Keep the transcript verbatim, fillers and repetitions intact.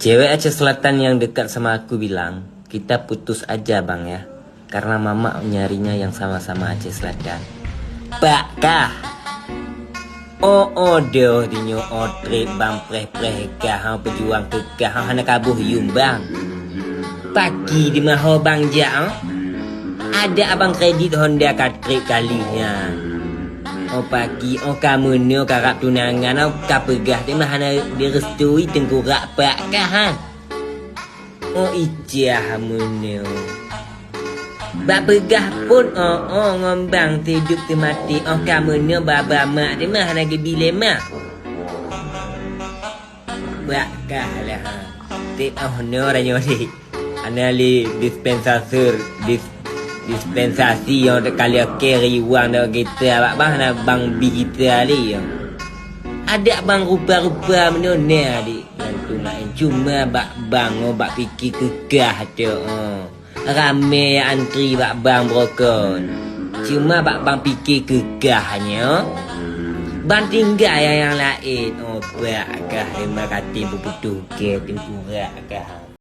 Cewek Aceh Selatan yang dekat sama aku bilang, "Kita putus aja, Bang, ya. Karena Mamak nyarinya yang sama-sama Aceh Selatan." Pak kah? Oh, oh, deuh dinyo, oh, trép Bang preh-preh kah, oh, peujuang keu kah, oh, hana kaboh yum, Bang. Paki di maho Bang jak, oh. Ada abang kredit Honda ka trép kali nyan. Oh paki, oh ka meunyoe karab tunangan, oh ka peugah teuma hana direstui teungku rak pak kah, han. Oh icah meunyoe. Bak peugah pun, oh, oh ngon bang teudup teumaté, oh ka meunyoe baba mak teuma hana geubi lé mak. Bak kah lah, ha. Teuh oh nyoe ranyoe deh. Ana lé dispensator, dis-, dispensasi nyang teukaleuke riwang dok gita bak bah na bang bi gita lé nyang. Adak bang rupa-rupa meunyoe na adik gantung laén cuma bak bang oh bak pike keugah tu oh. Ramé antri bak bang brokon. Cuma bak bang pike keugah nyoe. Bang tinggai nyang laén oh bak kah lima katé beuputoh ke teukurak kah.